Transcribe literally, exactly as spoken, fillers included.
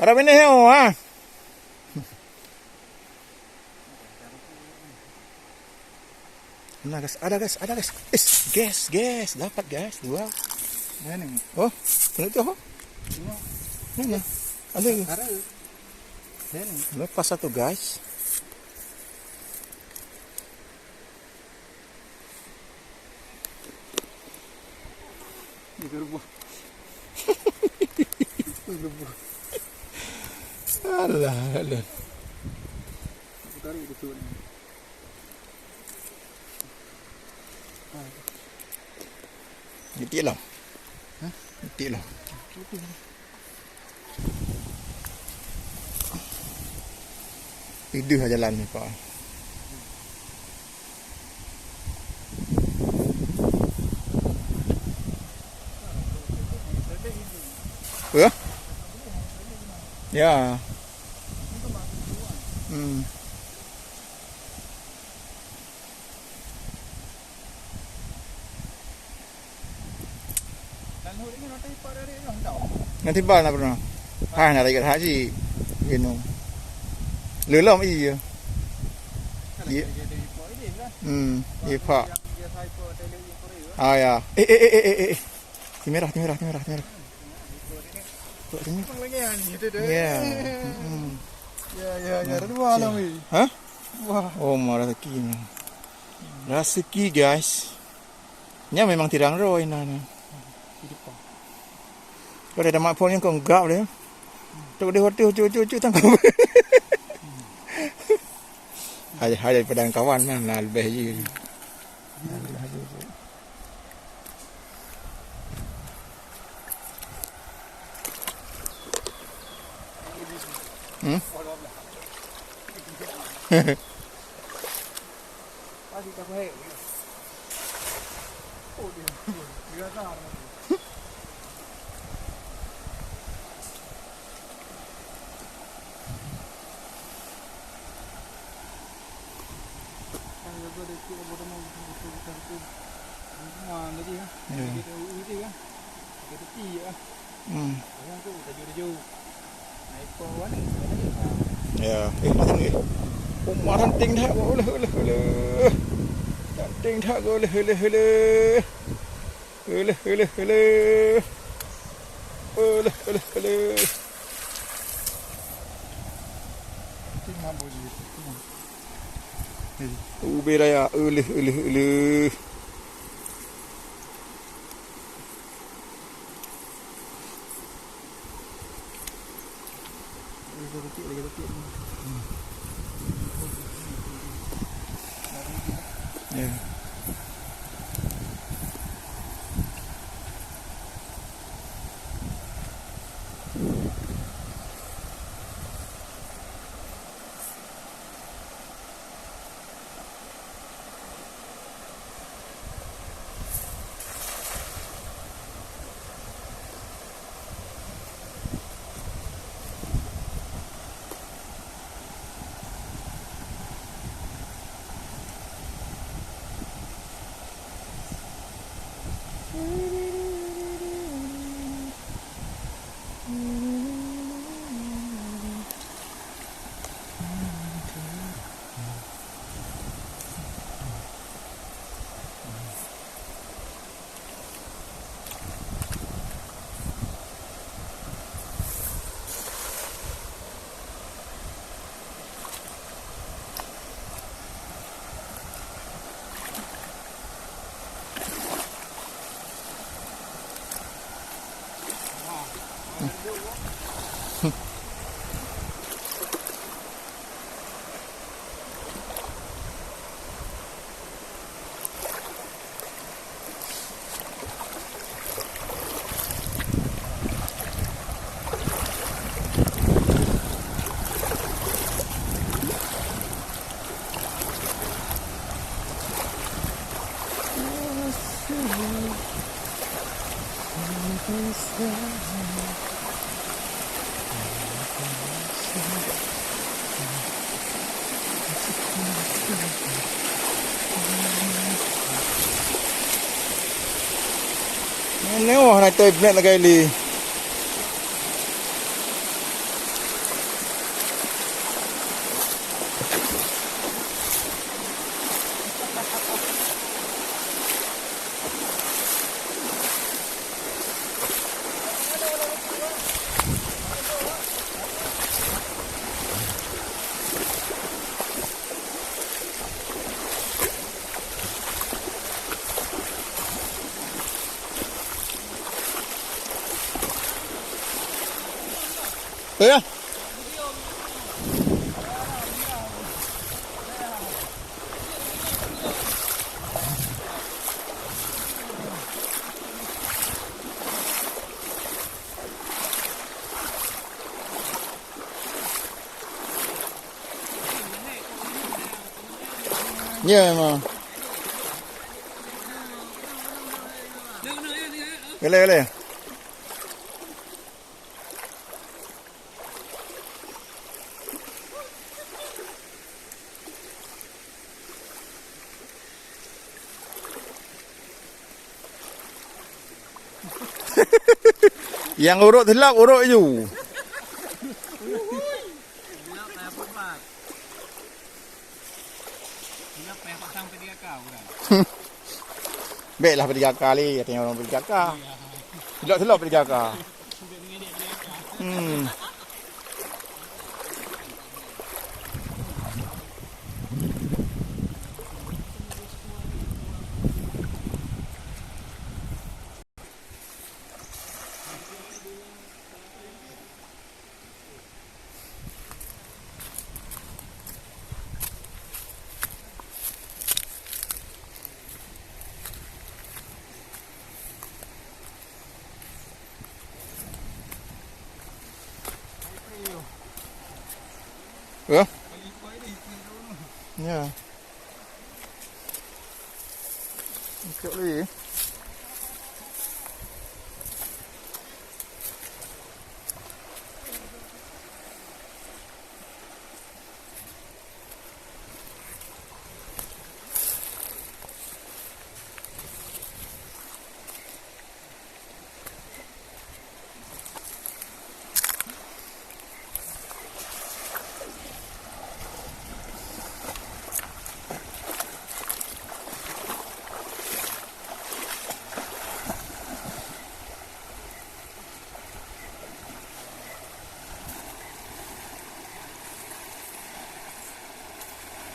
Ada bini ho, ha? Nah, guys, ada, guys, ada, guys. Is, guys, guys, dapat, guys, dua. Mana ni? Oh, mana tu, ho? Mana? Ada. Ada. Mana ni? Lepas satu, guys. Itu buah. Itu buah. Alah, alah. Tarik itu tu. Geutiek lom. Hah? Geutiek lom. Ideuh jalan ni, Pak. Apa? Ya. Hmm. Ngon timbal na pernah. Hai na rayeuk haji. Ginung. Lelom iya. Iya. Hmm, iya pak. Ah ya. Eh, eh, eh, eh, eh, eh. Timerah, timerah, timerah, timerah. Tok sini. Ya. Hmm. Ya, ya, ya. Ada dua lah, weh. Hah? Wah. Oh, mau rezeki ni. Rezeki, guys. Nyan memang tirang roe inan nyan. Kalau ada mak phôn nyan kong gap dia. Tok dia hotel ucu-ucu tangkap. Hai, hai daripada kawan mah, nah, lebih je. Hmm? Ya. Hmm. Ya, eh, mantap, eh. Oh, mantap, ranting that, uleh, uleh, uleh. Ranting that, uleh, uleh, uleh. Uleh, uleh, uleh. Uleh, uleh, uleh. Ubé raya, uleh, uleh, uleh. Ya. Nyoe na teubiet lagèe lé. Ya. Ya, memang. Boleh, boleh. Nyang urok silap, urok ju. Bèk lah P tiga K lé, katanya orang P tiga K. Silap-silap P tiga K. Hmm. Ya. Ya. Ikut lagi.